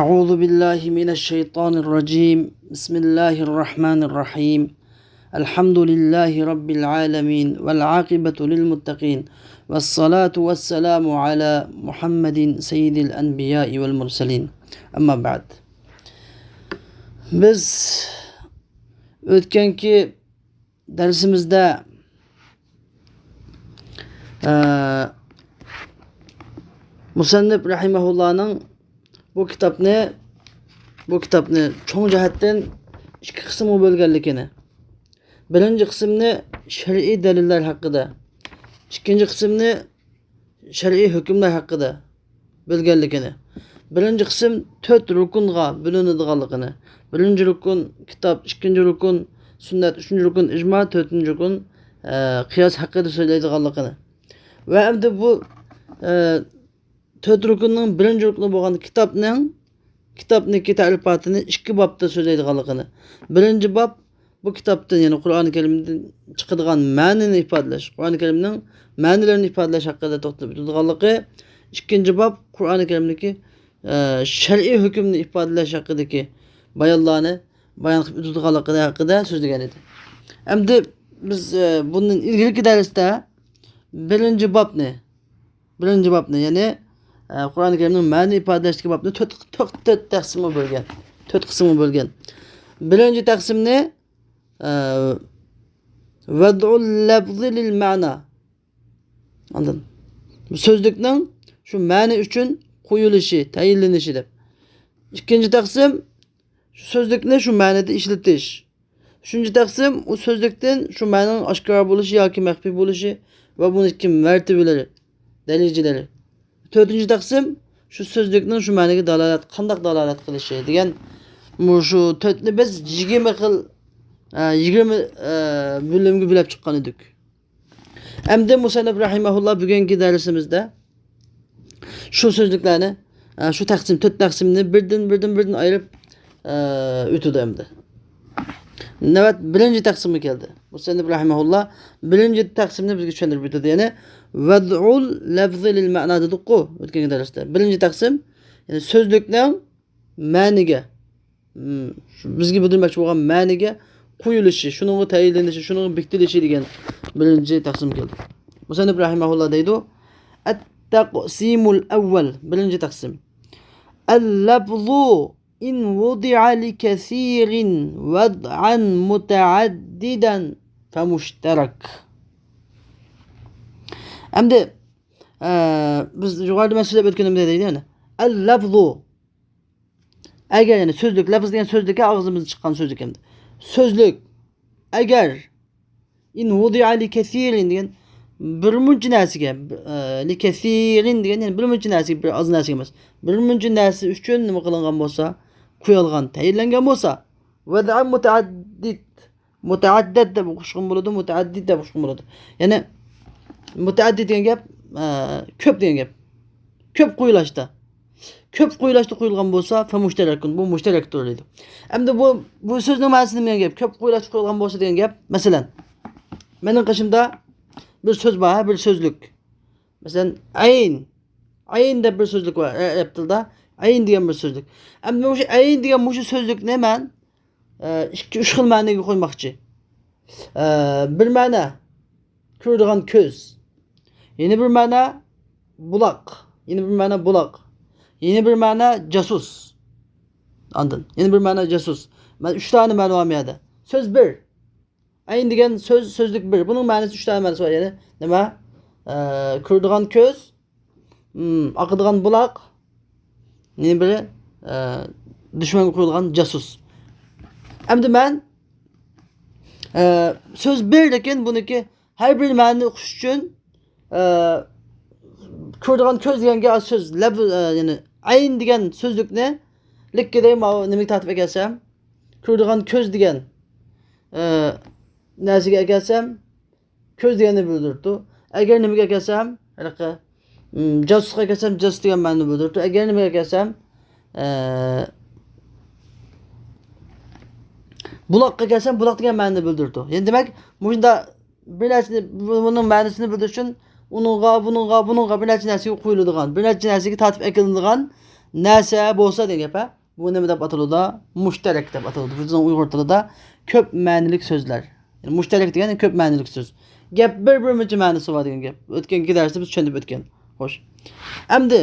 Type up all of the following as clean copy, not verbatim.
أعوذ بالله من الشيطان الرجيم. بسم الله الرحمن الرحيم. الحمد لله رب العالمين والعاقبة للمتقين والصلاة والسلام على محمد سيد الأنبياء والمرسلين. أما بعد. Biz o'tganki darsimizda Musannif rahimahullohning bu kitobni cho'ng jihatdan ikki qismga bo'lganligini, birinchi qismni shar'iy dalillar haqida, ikkinchi qismni shar'iy hukmlar haqida bo'lganligini, birinchi qism to'rt rukunga bo'linadiganligini, birinchi rukun kitob, ikkinchi rukun sunnat, uchinchi rukun ijmo, to'rtinchi rukun qiyos haqida so'zlaydiganligini va endi bu to'rt rukunning birinchi rukni bo'lgan kitobniki ta'rifatini ikki bobda so'zlaydiganligini, birinchi bob bu kitobdan, ya'ni Qur'oni Karimdan chiqadigan ma'nini ifodalash, Qur'oni Karimning ma'nilarini ifodalash haqida to'xtalib o'tadiganligi, ikkinchi bob Qur'oni Karimniki shar'iy hukmni ifodalash haqidagi bayonlarni bayon qilib o'tadiganligi haqida so'zlagan edi. Endi biz bundan ilgirki darsda birinchi bobni, ya'ni Qur'oni Karimning ma'ni ifodalashdagi bobni to'rt taqsimga bo'lgan. To'rt qismga bo'lgan. Birinchi taqsimni vad'ul lafzi lil ma'na. Andan so'zlikning shu ma'ni uchun qo'yilishi, tayinlanishi deb. Ikkinchi taqsim shu so'zlikni shu ma'nida ishlatish. Uchinchi taqsim u so'zlikdan shu ma'nining oshkora bo'lishi yoki maxfiy bo'lishi va buniki martabalari, darajalari. To'rtinchi taqsim shu so'zlikning shu ma'niga dalolat, qandoq dalolat qilishi degan shu to'rtni biz 20 xil 20 bo'limga bo'lib chiqqan edik. Endi Musannif rahimahulloh bugungi darsimizda shu so'zliklarni, shu taqsim, to'rt taqsimni birdan birdan birdan ayirib o'tdi endi. Navbat birinchi taqsimga keldi. Musannif rahimahulloh birinchi taqsimni bizga tushuntirib o'tdi. Ya'ni vad'ul lafzi lil ma'na dedik-ku o'tgan darsda. Birinchi taqsim, ya'ni so'zlikning ma'niga, shu bizga bildirmoqchi bo'lgan ma'niga qo'yilishi, shuninga tayinlanishi, shuninga bekitilishi degan birinchi taqsim keldi. Musannif rahimahulloh deydi: At-taqsimul avval, birinchi taqsim. Al-lafzu in wudi'a li kasirin wad'an mutaaddidan famushtarak. Endi biz yuqorida man so'zlab o'tganimdek deydi, ya'ni al-lafzu agar, ya'ni so'zlik, lafz degan so'zlikka og'zimizdan chiqqan so'zlik endi. So'zlik agar in wudi'a li kasirin degan bir muncha narsaga, li kasirin degan, ya'ni bir muncha narsaga, bir oz narsaga emas, bir muncha narsa uchun nima qilingan bo'lsa, qo'yilgan, tayinlangan bo'lsa, vad'a mutaaddid, mutaaddid deb o'qishgan bo'ladi, mutaaddid deb o'qishgan bo'ladi. Ya'ni mutaaddid degan gap ko'p degan gap. Ko'p qo'yilashda. Ko'p qo'yilashda qo'yilgan bo'lsa, fa mushtarakun, bu mushtarakdir deydi. Endi bu so'zning ma'nosi nima degan gap? Ko'p qo'yilashda qo'yilgan bo'lsa degan gap, masalan, mening qishimda bir so'z bor, bir so'zlik. Masalan, ayn, ayn deb bir so'zlik bor arab tilida. Ayn degan bir so'zlik. Endi shu ayn degan shu so'zlikni men ikki uch xil ma'noga qo'ymoqchi. Bir ma'no ko'radigan ko'z. Yana bir ma'no buloq. Yana bir ma'no buloq. Yana bir ma'no jasus. Andin. Yana bir ma'no jasus. Man uch tane ma'no bor bu yerda. So'z bir. Ayn degan so'z, so'zlik bir. Buning ma'nosi uch tane ma'nosi bor. Ya'ni nima? Ko'radigan ko'z, oqadigan buloq, yana biri dushmanga qo'yilgan jasus. Endi man so'z bir, lekin buniki har bir ma'noni o'qish uchun ko'radigan ko'z deganga so'z lab, ya'ni ayn degan so'zlikni likkiday nimaga tortib akelsam, ko'radigan ko'z degan narsaga akelsam, ko'z deganni bildirdi. Agar nimaga akelsam, anaqa jasusga akelsam, jasus degan ma'noni bildirdi. Agar nimaga akelsam, buloqqa kelsam, buloq degan ma'noni bildirdi. Ya'ni demak, bunda bir narsani, buning ma'nosini bildirish uchun uningga, buningga, buningga bir necha narsaga qo'yiladigan, bir necha narsaga tortib akilinadigan narsa bo'lsa degan gap, bu nima deb ataladi? Mushtarak deb ataladi. Bizning Uyg'ur tilida ko'p ma'nilik so'zlar. Yani mushtarak degani ko'p ma'nilik so'z. Gap bir muncha ma'nosi bor degan gap. O'tgangi darsda biz tushunib o'tgan. Xo'sh. Endi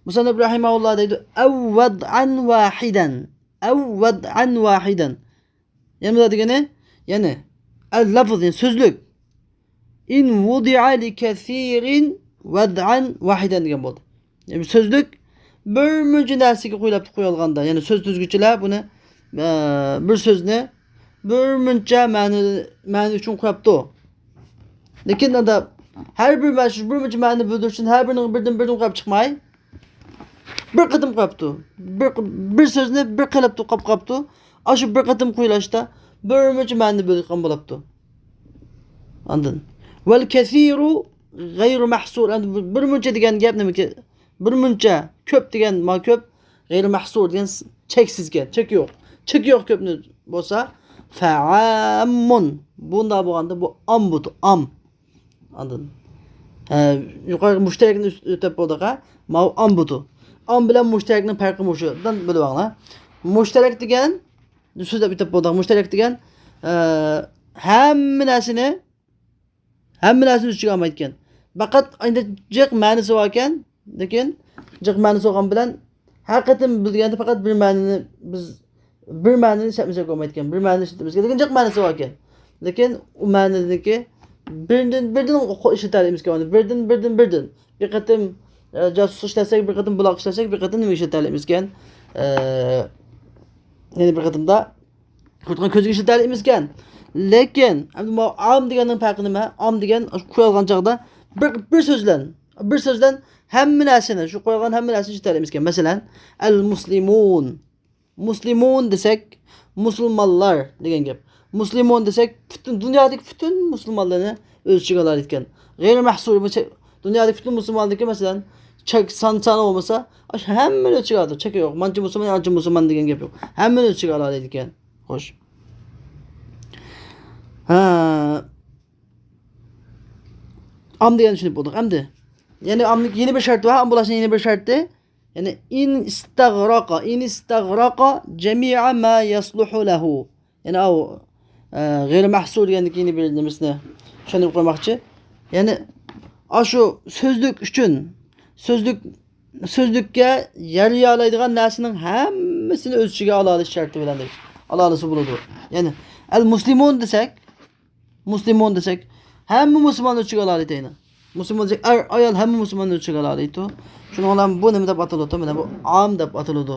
Musannif rahimahulloh deydi: "Aw vad'an vahidan." Aw vad'an vahidan. Ya'ni bu degani, ya'ni al-lafz, yani so'zlik. In vudi'a li kathirin vad'an vahidan degan bo'ldi. Ya'ni so'zlik bir muncha narsaga qo'yilib qo'yilganda, ya'ni so'z tuzguchilar buni bir so'zni bir muncha ma'ni uchun qo'yibdi. Lekin unda har bir mana shu bir muncha ma'ni bildirish uchun har birini birdan qo'yib chiqmay, bir qatim qo'yibdi. Bir so'zni bir qilib qo'yib qo'yibdi. Shu bir qatim qo'yilashda bir muncha ma'ni bildirgan bo'libdi. Andin val kasiru g'ayru mahsur. Bir muncha degan gap nimaki? Bir muncha ko'p degan ma ko'p, g'ayru mahsur degan cheksiz ekan, chek yo'q. Chek yo'q ko'pni bo'lsa fa'ammun. Bunda bo'lganda bu am bu am. Andin yuqori mushtarakni o'tab bo'ldik, ha? Ma am bu. Am bilan mushtarakning farqi shudan bilib olinglar. Mushtarak degan so'zlab o'tib bo'ldik. Mushtarak degan hamma narsani ichiga olmaydi ekan. Faqat endi jiq ma'nosi bor ekan, lekin jiq ma'nosi bo'lgan bilan haqiqatan bilganda faqat bir ma'nini biz bir ma'nini ishlatmasak bo'lmaydi ekan. Bir ma'nini ishlatamiz, lekin jiq ma'nosi bor ekan. Lekin u ma'nidagi birdan ishlatamiz ekan. Birdan bir qatim jasus ishlasak, bir qatim buloq ishlasak, bir qatim nima ishlatamiz ekan? Ya'ni bir qatimda qurtgan ko'zga ishlatamiz ekan. Lekin am deganning farqi nima? Am degan qo'yilgan chog'da bir so'zdan hamma narsani, shu qo'yilgan hamma narsani ishlatamiz ekan. Masalan, al muslimun. Muslimun desak, musulmonlar degan gap. Muslimun desak, butun dunyodagi butun musulmonlarni o'z ichiga olar ekan. G'ayri mahsur dunyodagi butun musulmonlarniki masalan chek san bo'lmasa, hammani o'z ichiga oladi. Chek yo'q. Mancha musulmon, ancha musulmon degan gap yo'q. Hammani o'z ichiga olar ekan. Xo'sh. Ha. Am degan tushunib bo'ldik. Endi ya'ni amning yeni bir sharti bor. Am bo'lishning yeni bir sharti, ya'ni in istaghraqa jami'a ma yasluhu lahu. Ya'ni u g'ayri mahsur degandagi yeni bir nimasini tushunib qo'ymoqchi. Ya'ni shu so'zlik uchun so'zlikka yaraya oladigan narsaning hammasini o'z ichiga ola olish sharti bilan deydi. Ola olsa bo'ladi. Ya'ni al muslimun desak, hamma musulmonni ichiga ola oladi. Musulmon desak, er ayol hamma musulmonni ichiga ola oladi. Shuning bilan bu nima deb ataladi? Mana bu am deb ataladi.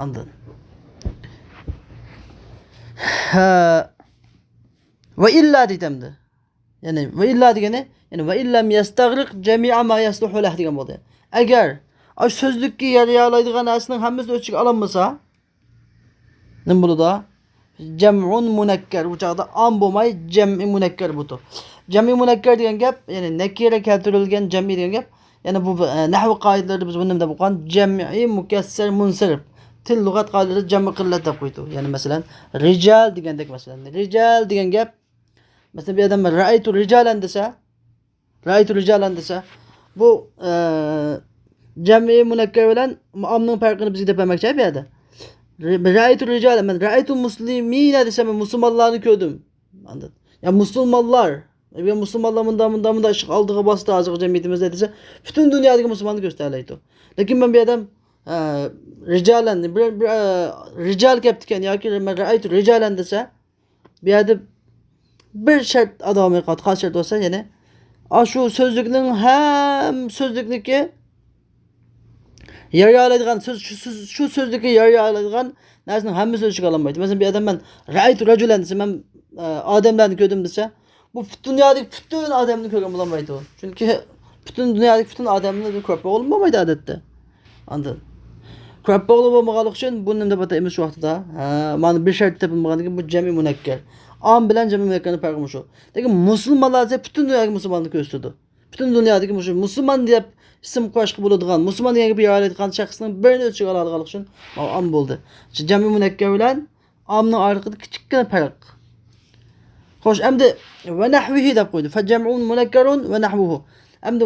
Andan. Va illa deydi. Ya'ni va illa degani, ya'ni va illam yastag'riq jami'a ma yasluhu lah degan bo'ldi. Agar so'zlikka yaraya oladigan narsaning hammasini o'z ichiga ololmasa, nima bo'ladi? Jam'un munakkar. Bu chog'da am bo'lmay jam'i munakkar bo'ldi. Jam'i munakkar degan gap, ya'ni nakira keltirilgan jam'i degan gap, ya'ni bu nahv qoidalarida biz buni nima deb o'qigan? Jam'i mukassar munsarif. Til lug'at qoidalarida jam'i qillat deb qo'ydi. Ya'ni masalan rijal degandek, masalan rijal degan gap, masalan bir odam ra'aytu rijalan desa, bu jam'i munakkar bilan amning farqini bizga deb bermoqchi bu yerda. Ra'aytu rijalan, men ra'aytu muslimina desa, men musulmonlarni ko'rdim. Ya musulmonlar, ya musulmonlar bunda ışık aldığı bastı azıcık cemiyetimizde desa, bütün dünyadaki musulmanı gösterleydi. Lekin ben bir adam rijalan, bir rijal keptiken yoki men ra'aytu rijalan desa, bu yerda bir shart adomiy qat shart bo'lsa, ya'ni shu so'zlikning ham so'zlikniki yaraya oladigan so'z, shu so'zlikka yaraya oladigan narsaning hammasi o'z ichiga olinmaydi. Masalan, bir odam men ra'aytu rajulan desa, men odamlarni ko'rdim desa, bu dunyodagi butun odamni ko'rgan bo'lolmaydi u. Chunki butun dunyodagi butun odamni ko'rib bo'lmaydi odatda. Andan ko'rib bo'lmaganligi uchun buni nima deb ataymiz shu vaqtida? Ha, mana bir shart topilmagandan keyin bu jami munakkar. Am bilan jami munakkarning farqi shu. Lekin musulmonlar desa butun dunyodagi musulmonni ko'rsatadi. Butun dunyodagi musulmon deb ism qo'yishga bo'ladigan, musulmon degan gap yaraydigan shaxsning birini o'z ichiga oladiganligi uchun am bo'ldi. Jami munakkar bilan amning orasida kichikgina farq. Xo'sh, endi va nahvihi deb qo'ydi. Fa jam'un munakkarun va nahvuhu. Endi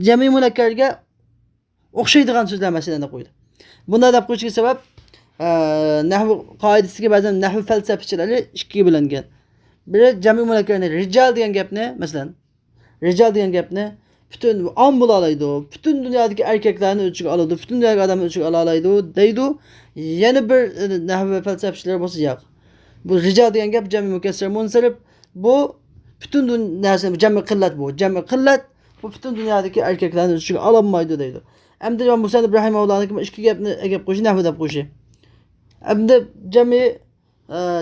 jami munakkarga o'xshaydigan so'zlar masalan deb qo'ydi. Bunday deb qo'yishga sabab nahv qoidasiga ba'zan nahv falsafachilari ikkiga bo'lingan. Biri jami munakkarni rijal degan gapni, masalan, rijal degan gapni butun om bo'la oladi, butun dunyodagi erkaklarni o'z ichiga oladi, butun dunyodagi odamni o'z ichiga ola oladi deydi. Yana bir nahv falsafachilari bo'lsa yo'q. Bu rijal degan gap jami mukassir munsarif, bu butun narsa jami qillat bu. Jami qillat bu butun dunyodagi erkaklarni o'z ichiga ololmaydi deydi. Endi Musannif rahimahullahning ikki gapni gap qo'yishi nahv deb qo'yishi. Endi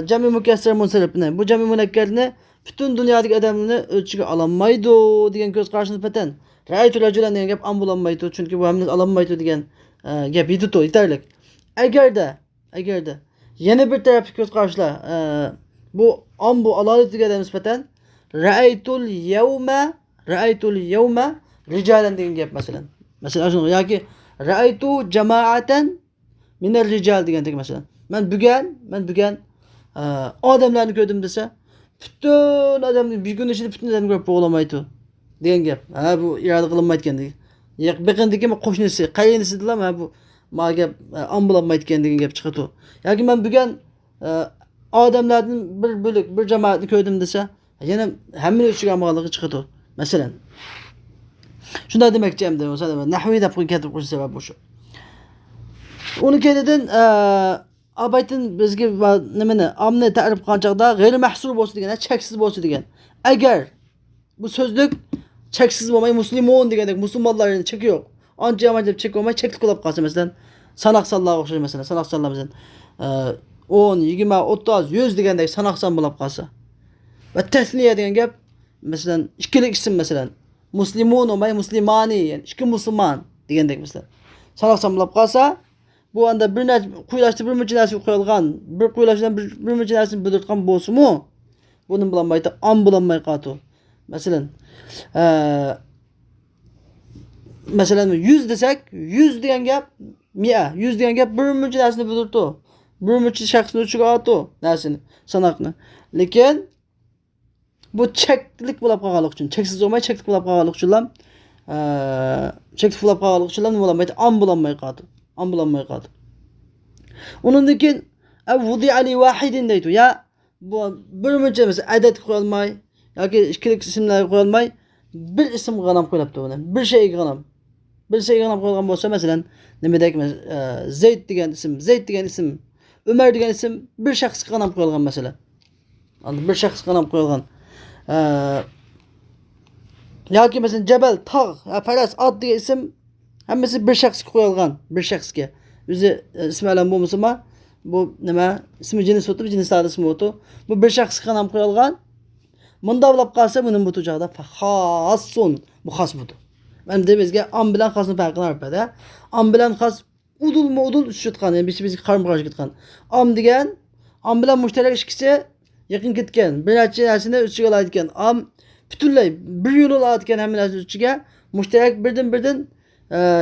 jami mukassir munsarifni, bu jami munakkarni butun dunyodagi odamni o'z ichiga ololmaydi degan ko'z qarashni nisbatan ra'aytu rajulan degan gap am bo'lolmaydi, chunki bu hammani ololmaydi degan gap yetadi, yetarli. Agarda yana bir tarafli ko'z qarashlar bu am bu ololadi degan nisbatan ra'aytul yawma, ra'aytul yawma rijalan degan gap masalan. Masalan shuni yoki ra'aytu jama'atan minar rijal degandek masalan. Men bugun odamlarni ko'rdim desa, butun odamni bir kun ichida butun odamni ko'rib bo'lolmaydi degan gap. Ha, bu iroda qilinmayotgan degan. Yo'q, biqindiki qo'shnisi, qayinisi dedilar, ha bu ma gap am bo'lolmayotgan degan gap chiqadi. Yoki men bugun odamlardan bir bo'lik, bir jamoatni ko'rdim desa, yana hammani ichiga olmaganligi chiqadi. Masalan. Shunday demakchi endi, masalan, nahviy deb keltirib qo'yish sababi bu shu. Uni keynidan abaytin bizga nimani amni ta'rif qilgan chog'da g'ayri mahsur bo'lsa degan, cheksiz bo'lsa degan. Agar bu so'zlik cheksiz bo'lmay muslimon degandek musulmonlarning cheki yo'q. Ancha yomon deb chek bo'lmay cheklik qilib qolsa, masalan, sanoq sonlarga o'xshaydi, masalan, sanoq sonlar masalan, 10, 20, 30, 100 degandek sanoq son bo'lib qolsa. Va tasniya degan gap, masalan, ikkilik ism masalan, muslimun bo'lmay muslimani, ya'ni ikki musulmon degandek masalan. Sanoq son bo'lib qolsa, bu anda bir narsa qo'ylashda bir muncha narsa qo'yilgan, bir qo'ylashdan bir muncha narsani bildirgan bo'lsa-mu, buni bilolmaydi, am bilolmay qoldi. Masalan, masalan 100 desak, 100 degan gap mi'a, 100 degan gap bir muncha narsani bildirdi. Bir muncha shaxsni ichiga oldi narsani, sanoqni. Lekin bu cheklik bo'lib qolganligi uchun, cheksiz bo'lmay cheklik bo'lib qolganligi uchun ham, cheklik bo'lib qolganligi uchun ham nima bo'lolmaydi, am bo'lolmay qoldi. Am bo'lolmay qoldi. Undan keyin vudi'a li wahidin deydi. Ya bu bir muncha masalan adad qo'yolmay yoki ikkilik ismlar qo'yolmay bir ismga g'anam qo'yilibdi buni. Bir shayga g'anam. Bir shayga g'anam qo'yilgan bo'lsa, masalan, nimadek Zayd degan ism, Zayd degan ism, Umar degan ism bir shaxsga g'anam qo'yilgan masalan. Bir shaxsga g'anam qo'yilgan. Yoki masalan jabal, tog', faras, ot degan ism hammasi bir shaxsga qo'yilgan, bir shaxsga. O'zi ismi alam bo'lmasa, bu nima? Ismi jins o'tib, jinslar ismi o'tib. Bu bir shaxsga ham qo'yilgan. Bunda bo'lib qolsa, buni bu tujog'da xossun, bu xos budu. Endi bizga am bilan xosni farqini aytadi. Am bilan xos udulma udul tushayotgan, ya'ni bizga qarama-qarshi ketgan. Am degan, am bilan mushtarak ikkisi yaqin ketgan, bir necha narsani ichiga oladigan. Am butunlay bir yo'l oladigan hamma narsani ichiga mushtarak birdan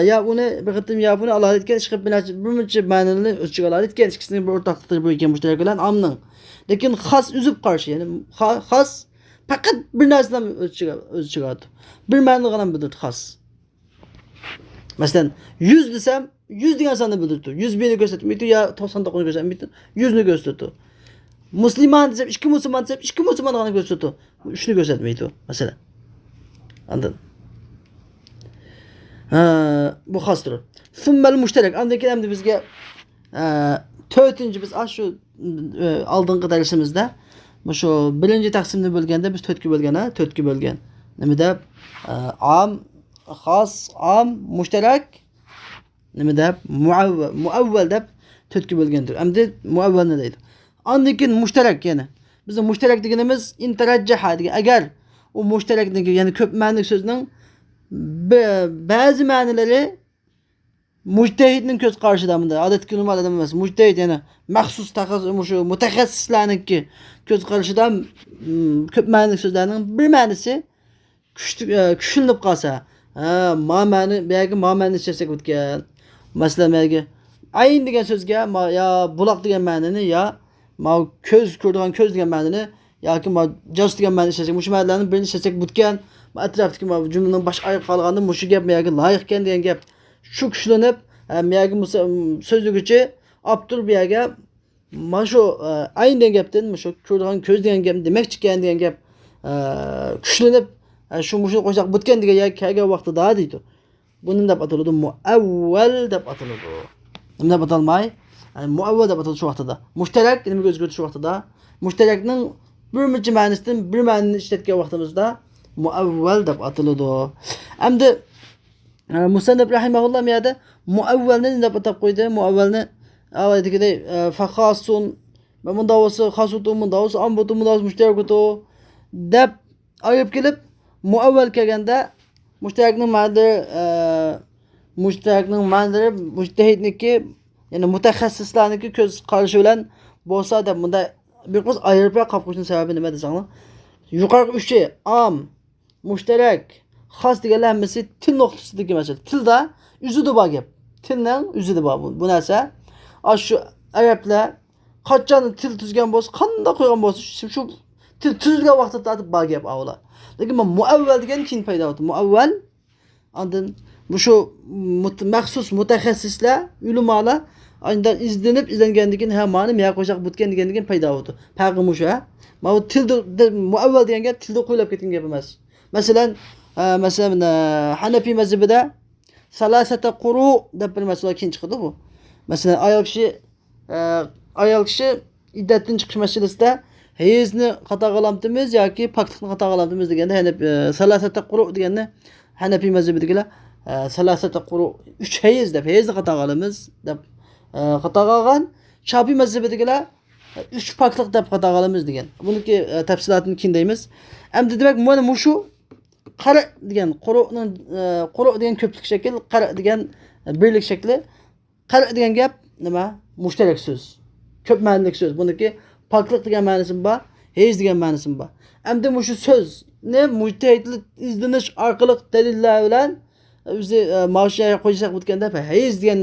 ya uni bir qitim ya buni oladigan chiqib bir necha bir muncha ma'noni ichiga oladigan ikkisining bir o'rtoqliqi bu ekan mushtarak bilan amning. Lekin xos uzib qarshi, ya'ni xos faqat bir narsadan o'z ichiga oladi. Bir ma'noni g'ana bildirdi xos. Masalan, 100 desam, 100 degan sonni bildirdi. 100 bini ko'rsatmaydi yo 99 ko'rsatmaydi, 100 ni ko'rsatdi. Musulmon desam, ikki musulmon desam, ikki musulmon g'ana ko'rsatdi. 3 ni ko'rsatmaydi, masalan. Andan. Ha, bu xosdir. Summal mushtarak. Andan keyin endi bizga 4-chi biz shu oldingi darsimizda shu birinchi taqsimni bo'lganda biz 4 ga bo'lgan, ha, 4 ga bo'lgan. Nima deb? Am, xos, am, mushtarak nima deb? Muavval deb 4 ga bo'lgandir. Endi muavvalni deydi. Andan keyin mushtarak yana. Bizning mushtarak deganimiz intarajjaha degan. Agar u mushtarak degan, ya'ni ko'p ma'nili so'zning ba'zi ma'nilari mujtahidning ko'z qarashida bunda odatdagi normal odam emas. Mujtahid ya'ni maxsus shu mutaxassislarniki ko'z qarashida ko'p ma'nili so'zlarning bir ma'nisi kuchlanib qolsa, ha, ma ma'ni, bu yerga ma ma'ni ishlasak o'tgan. Masalan, bu yerga ayn degan so'zga ma, yo buloq degan ma'nini, yo ma ko'z ko'radigan ko'z degan ma'nini, yoki ma jos degan ma'nini ishlasak, shu ma'nilarni birini ishlasak o'tgan. Atrofdagi jumlaning bosh oyoq qolganda mushu gap bu yerga loyiq ekan degan gap shu kuchlanib Sözlükçi olib turib bu yerga mana shu ayn degan gapdan shu ko'rgan ko'z degan gap demakchi ekan degan gap kuchlanib shu mushuni qo'ysak bitgan degan yerga kelgan vaqtida deydi. Bu nima deb ataladi? Muavval deb ataladi. Nima deb atalmay? Muavval deb ataladi shu vaqtida. Mushtarak nimaga o'zgardi shu vaqtida? Mushtarakning bir muncha ma'nisidan bir ma'nini ishlatgan vaqtimizda muavval deb ataladi. Endi Musannif rahimahulloh bu yerda muavvalni nima deb atab qo'ydi? Muavvalni avvaldagiday faxasun bunda bo'lsa xasutu, bunda bo'lsa ambutu, bunda bo'lsa mushtarakutu deb ayirib kelib muavval kelganda mushtarakning ma'nilari mushtarakning ma'nilari mujtahidniki, ya'ni mutaxassislarniki ko'z qarashi bilan bo'lsa deb bunda bir qiz ayirib qolib qo'yishning sababi nima desanglar, yuqorqi uchi am, mushtarak, xos deganlar hammasi til nuqtasidagi masala. Tilda uzida bor gap. Tilning uzida bor bu narsa. Shu arablar qachon til tuzgan bo'lsa, qanday qo'ygan bo'lsa, shu til tuzilgan vaqtida bor gap avval. Lekin muavval degan keyin paydo bo'ldi. Muavval ondan bu shu maxsus mutaxassislar, ulamolar andan izlanib izlangandan keyin ha ma'ni miya qo'ysak bitgan degandan keyin paydo bo'ldi. Farqi mushu. Mana bu tilda muavval degan gap tilda qo'yilib ketgan gap emas. Masalan, masalan Hanafiy mazhabida salasata quru deb bir masala keyin chiqadi bu. Masalan, ayol kishi iddatdan chiqish masalasida hayizni xato qilamtimiz yoki poklikni xato qilamtimiz deganda salasata quru deganni Hanafiy mazhabidagilar salasata quru 3 hayiz deb hayizni xato qilamiz deb xato qilgan. Shofiy mazhabidagilar 3 poklik deb xato qilamiz degan. Buniki tafsilotini keyin deymiz. Endi demak mana mushu qara degan quruqning quruq degan ko'plik shakl, qara degan birlik shakli. Qara degan gap nima? Mushtarak so'z. Ko'p ma'nolik so'z. Buniki poklik degan ma'nosi bor, hayiz degan ma'nosi bor. Endi mushu so'zni mujtahidlik izlanish orqali dalillar bilan o'zi mavshuga qo'ysak o'tganda hayiz degan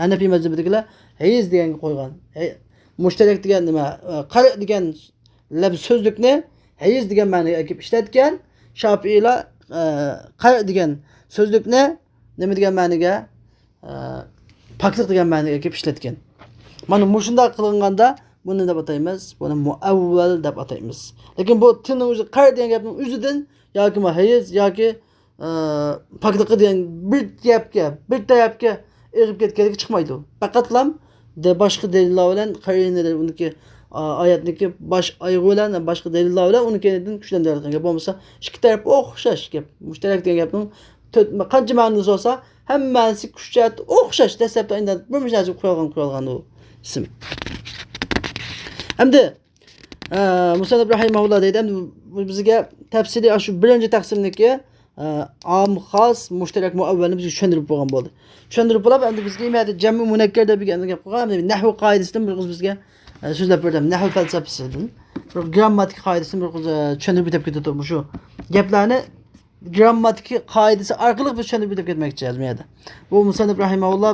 Hanafiy mazhabidagilar hayiz deganga qo'ygan. Mushtarak degan nima? Qara degan lab so'zlikni hayiz degan ma'noga kelib ishlatgan. Shofiiylar qara degan so'zlikni nima degan ma'noga? Poklik degan ma'noga kelib ishlatgan. Mana mushunday qilinganda buni deb ataymiz? Buni muavval deb ataymiz. Lekin bu tilning o'zi qara degan gapning o'zidan yoki hayiz yoki poklikka degan bir gapga, bir tarafga eg'ib ketganligi chiqmaydi. Faqatlam boshqa dalillar bilan qarinalar uniki oyatniki bosh oyog'i bilan boshqa dalillar bilan uni keyinidan kuchlantiradigan gap bo'lmasa ikki taraf o'xshash gap. Mushtarak degan gapning qancha ma'nosi bo'lsa hammasi kuch jihati o'xshash. Dastlabda endi bir narsa qo'yilgan u ism. Endi Musannif rahimahulloh deydi, endi bizga tafsiliy shu birinchi taqsimniki am, xos, mushtarak, muavvalni bizga tushuntirib bo'lgan bo'ldi. Tushuntirib bo'lib, endi bizga nima jami munakkar deb gap qo'ygan. Endi nahv qoidasidan bir qiz bizga so'zlab berdi. Nahv falsafasidan bir grammatik qoidasini bir qiz tushuntirib o'tib ketdi. Shu gaplarni grammatik qoidasi orqali biz tushuntirib o'tib ketmoqchi bu yerda. Bu Musannif rahimahulloh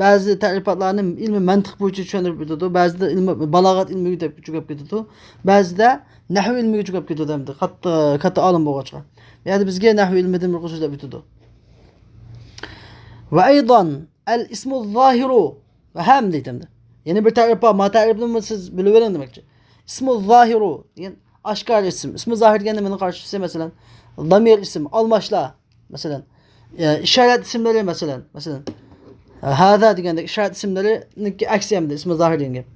ba'zi ta'rifatlarni ilmi mantiq bo'yicha tushuntirib o'tadi, ba'zida ilmi balog'at ilmiga deb cho'kib ketadi, ba'zida nahv ilmiga cho'kib ketadi. Endi katta olim bo'lg'achqa. Ya'ni bizga nahv ilmidan bir so'zlab o'tadi. Va aydan al ismu zohiru va ham deydi endi. Yana bir ta'rif bor. Ma ta'rifni siz bilib oling demakchi. Ismu zohiru degan oshkor ism. Ismi zohir degan nimani qarshisi masalan zamir ism, almashlar masalan, ishorat ismlari masalan, masalan hada deganda ishorat ismlariniki aksi hamda ismi zohir degan gap.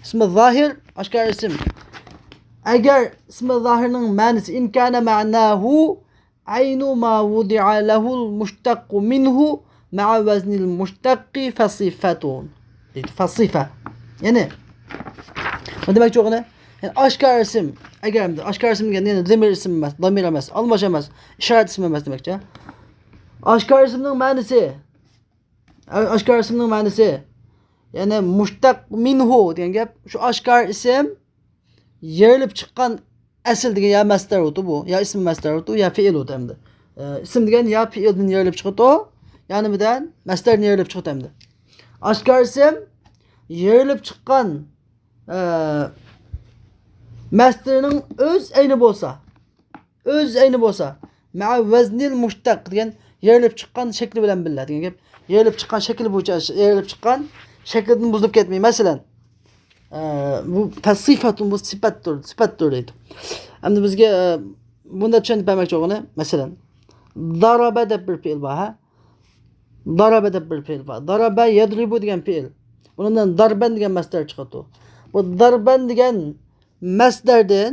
Ismi zohir oshkor ism. Agar ismi zohirning ma'nosi in kana ma'nahu aynu ma wudi'a lahu al-mushtaqqu minhu ma'a vazni al-mushtaqqi fasifatun. Deydi, fasifa. Ya'ni nima demakchi o'g'li? Ya'ni oshkor ism, agar oshkor ism deganda ya'ni zamir ism emas, zamir emas, almash emas, ishorat ismi emas demakchi. Oshkor ismning ma'nosi, oshkor ismning ma'nosi ya'ni mushtaq minhu degan gap shu oshkor ism yerilib chiqqan asl degan ya masdar o'ti bu, ya ism masdar o'ti, ya fe'l o'ti endi. Ism degan ya fe'ldan yerilib chiqadi, ya nimadan masdardan yerilib chiqadi endi. Oshkor ism yerilib chiqqan masdarning o'z ayni bo'lsa, o'z ayni bo'lsa, ma'a vaznil mushtaq degan yerilib chiqqan shakli bilan bilinadi degan gap. Yerilib chiqqan shakli bo'yicha yerilib chiqqan shaklidan buzilib ketmaydi. Masalan, bu fasifatun bu sifatdir, sifatdir deydi. Endi bizga bunda tushunib bermoqchi bo'lgani, masalan, daraba deb bir fe'l bor, ha? Daraba deb bir fe'l bor. Daraba yadribu degan fe'l. Bundan darban degan masdar chiqadi. Bu darban degan masdardan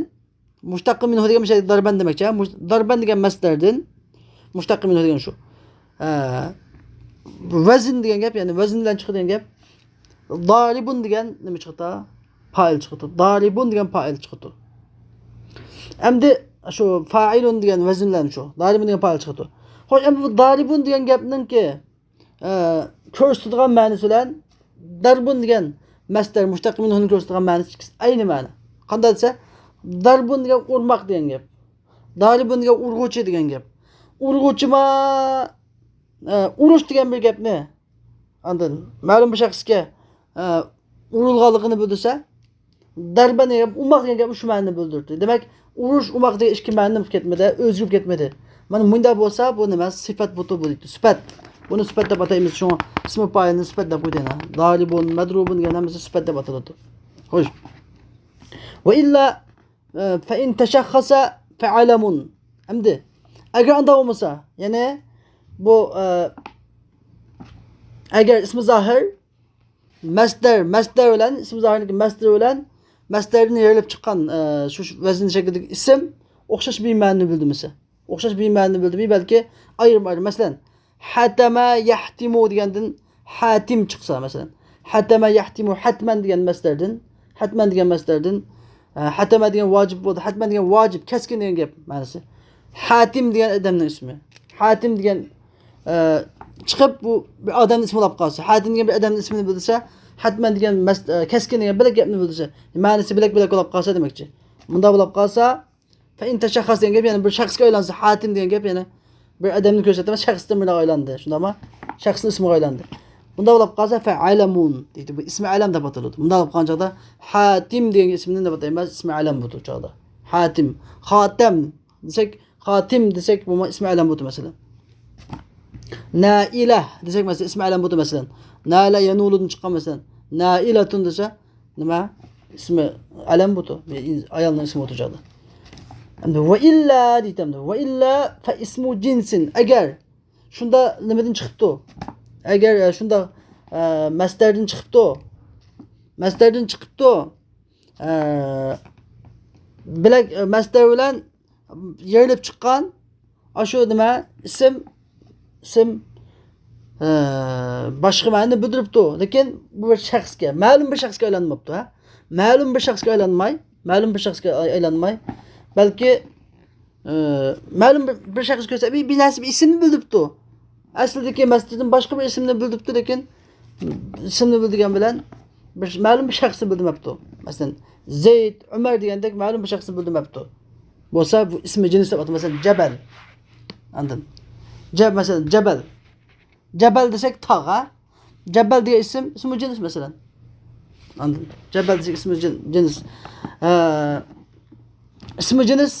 mushtaqqa minhu degan şey darban demakchi, darban degan masdardan mushtaqqa minhu degan shu. Vazn degan gap, ya'ni vazn bilan chiqadigan gap. Daribun degan nima chiqadi? Fa'il chiqadi. Daribun degan fa'il chiqadi. Endi shu fa'ilun degan vazn bilan shu daribun degan fa'il chiqadi. Xo'sh, endi bu daribun degan gapningki ko'rsatadigan ma'nosi bilan darbun degan masdar mushtaq minhuni ko'rsatadigan ma'nosi ayni ma'no. Qanday desa, darbun degan urmoq degan gap. Daribun degan urg'uchi degan gap. Urg'uchima urush degan bir gapni andan ma'lum bir shaxsga urilganligini bildirsa, darban degan umoq degan gap shu ma'noni bildirdi. Demak, urush umoq degan ikki ma'noni ketmadi, o'zgarib ketmadi. Mana bunday bo'lsa, bu nima? Sifat bu deydi. Sifat. Buni sifat deb ataymiz. Shuni ismi fa'ilni sifat deb qo'ydi. Daribun, madrubun degan hammasi sifat deb ataladi. Xo'sh. Va illa fa in tashakhkhasa fa'alamun. Endi agar unda bo'lmasa, ya'ni bu agar ismi zohir masdar bilan ismi zohirniki masdar bilan masdardan yerilib chiqqan shu vazn shaklidagi ism o'xshash bir ma'noni bildirmasa, o'xshash bir ma'noni bildirmay, balki ayrim-ayrim, masalan, hatama yahtimu degandan hatim chiqsa, masalan, hatama yahtimu hatman degan masdardan, hatman degan masdardan hatama degan vojib bo'ldi, hatman degan vojib, keskin degan gap ma'nosi. Hatim degan odamning ismi. Hatim degan chiqib bu bir odamning ismi bo'lib qolsa, Hatim degan bir odamning ismini bildirsa, hatman degan keskin degan bir gapni bildirsa, ma'nosi bilak-bilak bo'lib qolsa demakchi. Bunda bo'lib qolsa, fa in tashakhkhas degan gap, ya'ni bir shaxsga aylansa, Hatim degan gap, ya'ni bir odamni ko'rsatmas, shaxsdan birga aylandi. Shundami? Shaxsning ismiga aylandi. Bunda bo'lib qolsa fa alamun deydi. Bu ismi alam deb ataladi. Bunda bo'lib qolgan chog'da Hatim degan ismini deb ataymiz, ismi alam bu chog'da. Hatim, Xotam desak, Xotim desak, bu ismi alam bu masalan. Naila desak masalan, ismi alam bu masalan. Nala yanuludan chiqqan masalan. Nailatun desa nima? Ismi alam bu. Ayolning ismi bu chog'da. Endi va illa deydi. Va illa fa ismu jinsin. Agar shunda nimadan chiqibdi? Agar shunda masdardan chiqibdi. Masdardan chiqibdi. Bilak masdar bilan yerilib chiqqan shu nima? Ism boshqa ma'noni bildiribdi. Lekin bu bir shaxsga, ma'lum bir shaxsga aylanmabdi, ha? Ma'lum bir shaxsga aylanmay, ma'lum bir shaxsga aylanmay, balki ma'lum bir shaxs ko'rsa, bir narsa bir ismni bildiribdi. Aslidagi masdardan boshqa bir ismni bildiribdi, lekin ismni bildirgan bilan bir ma'lum bir shaxsni bildirmabdi. Masalan, Zayd, Umar degandek ma'lum bir shaxsni bildirmabdi. Bo'lsa bu ismi jins deb ataladi. Masalan, Jabal. Andan. Masalan, Jabal. Jabal desak tog', ha? Jabal degan ism ismi jins masalan. Andan. Jabal desak ismi jins. Ismi jins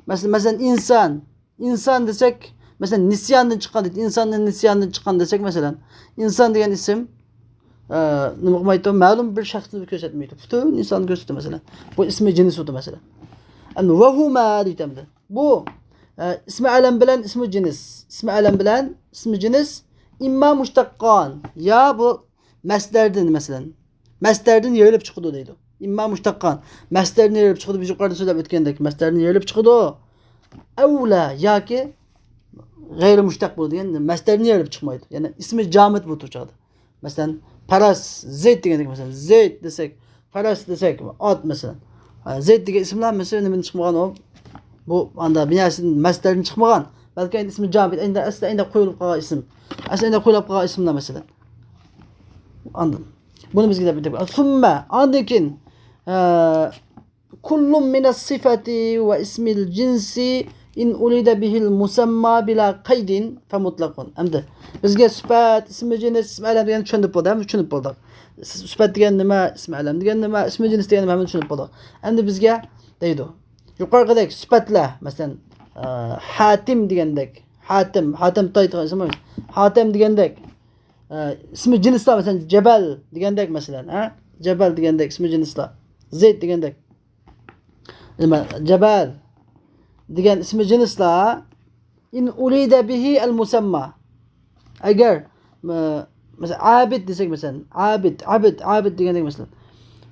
masalan inson. Inson desak, masalan nisyandan chiqqan deydi. Insondan nisyandan chiqqan desak masalan, inson degan ism nima qilmaydi? Ma'lum bir shaxsni ko'rsatmaydi. Butun insonni ko'rsatadi masalan. Bu ismi jins bo'ldi masalan. Endi va huma deydi. Bu ismi alam bilan ismi jins. Ismi alam bilan ismi jins imma mushtaqqon ya bu masdardan masalan. Masdardan yerilib chiqadi deydi. Imma mushtaqqon. Masdardan yerilib chiqadi, biz yuqorida so'zlab o'tgandek, masdardan yerilib chiqadi. Avla yoki g'ayri mushtaq bo'ladi, ya'ni masdardan yerilib chiqmaydi. Ya'ni ismi jamid bu turchadi. Masalan, Faras, Zayd degandek masalan, Zayd desak, Faras desak, ot masalan. Zayd degan ismlar masalan nimadan chiqmagan u? Bu anda binasidan masdardan chiqmagan, balki endi ismi jamid, endi asli endi qo'yilib qolgan ism. Asli endi qo'yilib qolgan ismlar masalan. Andan. Buni bizga deb aytib. Summa andan keyin kullun min as-sifati va ismil jinsi in urida bihil musamma bila qaydin fa mutlaqun. Endi bizga sifat, ismi jins, ismi alam degan tushunib bo'ldi, ham tushunib bo'ldik. Sifat degan nima, ismi alam degan nima, ismi jins degan nima tushunib bo'ldik. Endi bizga deydi. Yuqorqidagi sifatlar, masalan, Hatim degandek, Hatim, Hatim toy degan ism emas. Hatim degandek, Ismi jinslar, masalan, jabal degandek masalan, ha? Jabal degandek ismi jinslar. Zayd degandek. Nima? Jabal degan ismi jinslar in urida bihi al musamma. Agar masalan abid desak masalan, abid, abid, abid degandek masalan.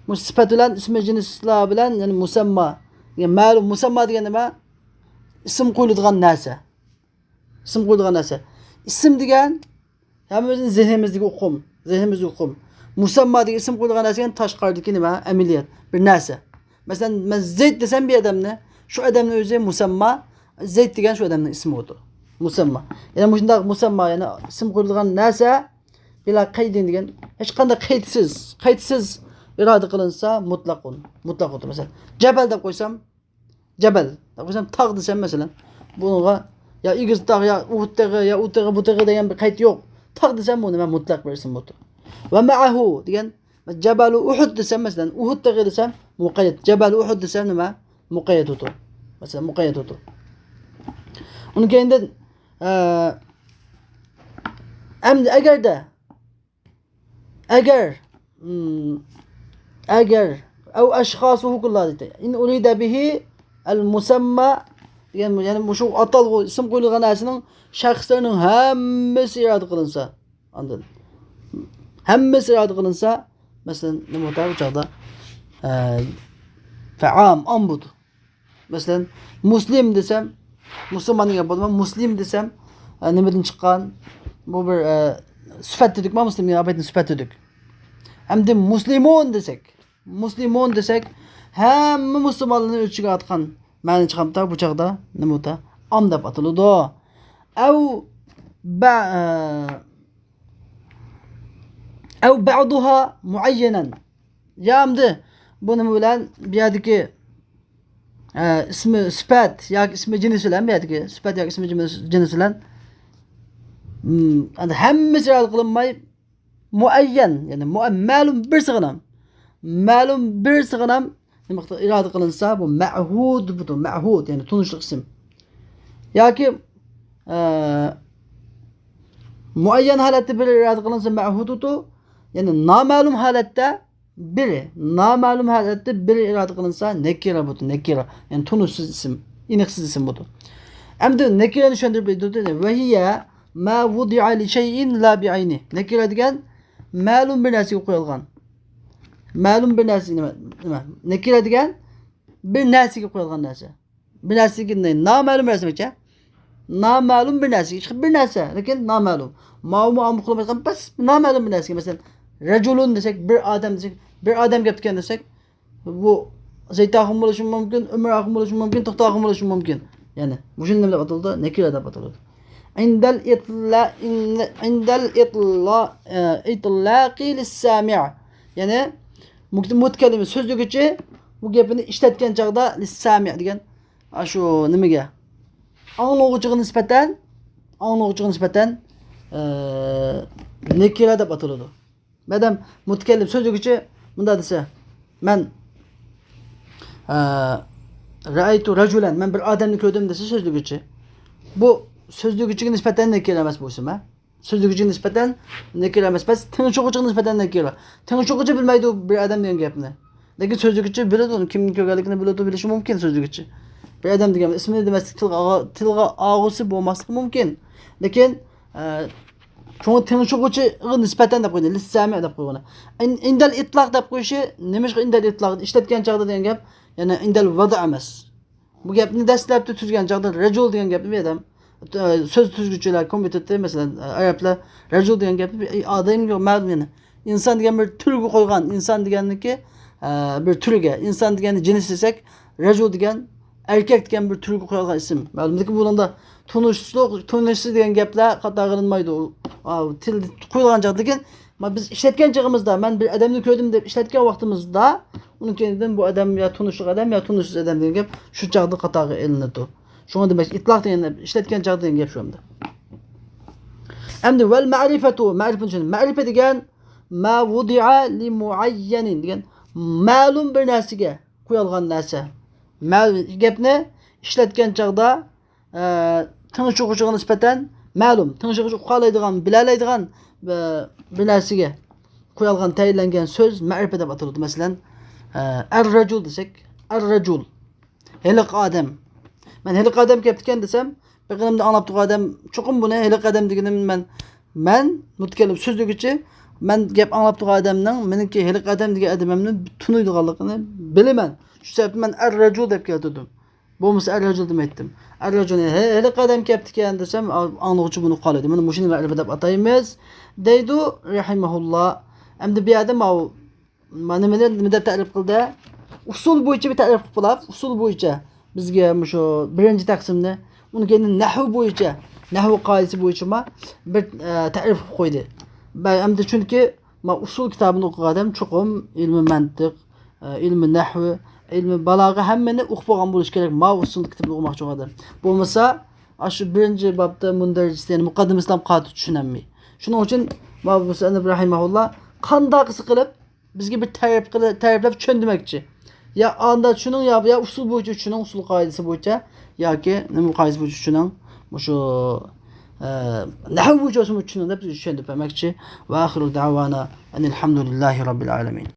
Bu sifat bilan ismi jinslar bilan ya'ni musamma degan ma'lum musamma degan nima? Ism qo'yiladigan narsa. Ism qo'yiladigan narsa. Ism degan hammamizning zehnimizdagi uqum, zehnimizdagi uqum. Musamma degan ism qo'yilgan narsa degan tashqaridagi nima? Amaliyot, bir narsa. Masalan, men Zayd desam bir odamni, shu odamning o'zi musamma, Zayd degan shu odamning ismi bo'ldi. Musamma. Ya'ni shunday musamma, ya'ni ism qo'yilgan narsa bila qaydin degan hech qanday qaydsiz, qaydsiz iroda qilinsa mutlaqun, mutlaq bo'ldi. Masalan, jabal deb qo'ysam, jabal deb qo'ysam, tog' desam masalan, bunga ya egiz tog', ya Uhud tog'i, ya u tog'i, bu tog'i degan bir qayd yo'q. Tog' desam bu nima mutlaq bir ism bo'ldi. Va ma'ahu degan Jabalu Uhud desam masalan, Uhud tog'i desam muqayyad, Jabalu Uhud desam nima? Muqayyad o'tir. Masalan, muqayyad o'tir. Uni keyinda endi agarda agar agar av ashxosuhu kullar deydi. In urida bihi al musamma degan ya'ni shu atalg'u ism qo'yilgan narsaning shaxslarining hammasi iroda qilinsa, andan hammasi iroda qilinsa, masalan, nima o'tar u chog'da faam am budu. Masalan, muslim desam, musulmon degan bo'lma, muslim desam, nimadan chiqqan? Bu bir sifat dedikmi, muslim degan abaytni sifat dedik. Hamda muslimun desak, muslimun desak, hamma musulmonlarni o'z ichiga atgan ma'ni chiqamda bu chog'da nima o'ta? Am deb ataladi. Av ba av ba'duha muayyanan. Yamdi bu nima bilan bu yerdagi ismi sifat yoki ismi jins bilan bu yerdagi sifat yoki ismi jins bilan hammasi iroda qilinmay muayyan, ya'ni ma'lum bir sig'inam, ma'lum bir sig'inam nima iroda qilinsa bu ma'hud bu ma'hud, ya'ni tunishliq ism yoki muayyan holatda bir iroda qilinsa ma'hudutu, ya'ni noma'lum holatda biri, noma'lum holatda biri iroda qilinsa nakira bu nakira, ya'ni tunishsiz ism, aniqsiz ism bu. Endi nakirani tushuntirib berdi. Va hiya ma wudi'a li shay'in la bi'ayni. Nakira degan ma'lum bir narsaga qo'yilgan. Ma'lum bir narsa nima? Nima? Nakira degan bir narsaga qo'yilgan narsa. Bir narsaga noma'lum narsa demakchi. Noma'lum bir narsa, hech bir narsa, lekin noma'lum. Ma'lum am qilmaydigan bas noma'lum bir narsaga, masalan, rajulun desak, bir odam desak, bir odam gap degan desak, bu Zayd axun bo'lishi mumkin, Umar axun bo'lishi mumkin, To'xta axun bo'lishi mumkin. Ya'ni bu shuni nima deb ataladi? Nakira deb ataladi. Indal itla indal itla itlaqi lis-sami'. Ya'ni mutakallim so'zlugichi bu gapini ishlatgan chog'da lis-sami' degan shu nimaga? Anglag'uchiga nisbatan, anglag'uchiga nisbatan nakira deb ataladi. Madam mutakallim so'zlugichi bunda desa, men ra'aytu rajulan, men bir odamni ko'rdim desa so'zlugichi. Bu so'zlugichiga nisbatan nakira emas bu ism, ha? So'zlugichiga nisbatan nakira emas, bas tingluvchiga nisbatan nakira. Tingluvchi bilmaydi u bir odam degan gapni. Lekin so'zlugichi biladi, uni kimni ko'rganligini biladi, bilishi mumkin so'zlugichi. Bir odam degan ismini demaslik tilga og'usi bo'lmasligi mumkin. Lekin shunga tingluvchiga nisbatan deb qo'ydi, lissami deb qo'ygan. Indal itlaq deb qo'yishi nima ish indal itlaq ishlatgan chog'da degan gap, ya'ni indal vada emas. Bu gapni dastlabda tuzgan chog'da rajul degan gapni bu odam so'z tuzguchilar kompyuterda masalan arablar rajul degan gapni bir odam yo'q, ma'lum ya'ni inson degan bir turga qo'ygan, inson deganniki bir turga, inson degani jins desak, rajul degan erkak degan bir turga qo'yilgan ism. Ma'lum, lekin bunda tunishliq, tunishsiz degan gaplar qator qilinmaydi. U til qo'yilgan chog'da, lekin biz ishlatgan chog'imizda men bir odamni ko'rdim deb ishlatgan vaqtimizda uni keyindan bu odam yo tunishliq odam yo tunishsiz odam degan gap shu chog'da qatorga ilinadi. Shunga demak itlaq degan ishlatgan chog'da degan gap shu endi. Endi val ma'rifatu, ma'rifa uchun ma'rifa degan ma wudi'a li muayyanin degan ma'lum bir narsaga qo'yilgan narsa. Ma'lum gapni ishlatgan chog'da tingluvchiga nisbatan ma'lum, tingluvchi uqalaydigan, bilalaydigan Bir narsaga qo'yilgan, tayinlangan so'z ma'rifa deb ataladi. Masalan, ar-rajul desak, ar-rajul hiliq odam. Man hiliq odam kelibdi desam, bir qadamda anglab turgan odam cho'qim buni hiliq odam deganim man mutakallim so'zligichi man gap anglab turgan odamning meniki hiliq odam degan odamimni tunuydiganligini bilaman. Shu sababli man ar-rajul deb keltirdim. Bo'lmasa ar-rajul demaydim. Ar-rajul hiliq odam kelibdi ekan desam, anglag'uchi buni qoladi. Buni mushuni ma'rifa deb ataymiz deydi rahimahulloh. Endi bu yerda mana nima deb ta'rif qildi? Usul bo'yicha bir ta'rif qilib, usul bo'yicha bizga shu birinchi taqsimni, uni keyin nahv bo'yicha, nahv qoidasi bo'yicha bir ta'rif qilib qo'ydi. Endi chunki ma usul kitobini o'qigan odam cho'qim ilmi mantiq, ilmi nahv, ilmi balog'a hammani o'qib olgan bo'lishi kerak. Ma usul kitobini o'qimoqchi odam. Bo'lmasa, shu birinchi bobda mundarijasi, ya'ni muqaddimasini ham qattiq tushunolmay. Shuning uchun ma musannif rahimahulloh qandoqisi qilib bizga bir ta'rif qilib, ta'riflab tushundirmoqchi. Ya anda tushuning, ya usul bo'yicha tushuning, usul qoidasi bo'yicha yoki nima qoidasi bo'yicha tushuning, shu nahv bo'yicha tushuning deb tushuntirib bermoqchi. Va axiru da'vana anil hamdulillahi robbil alamin.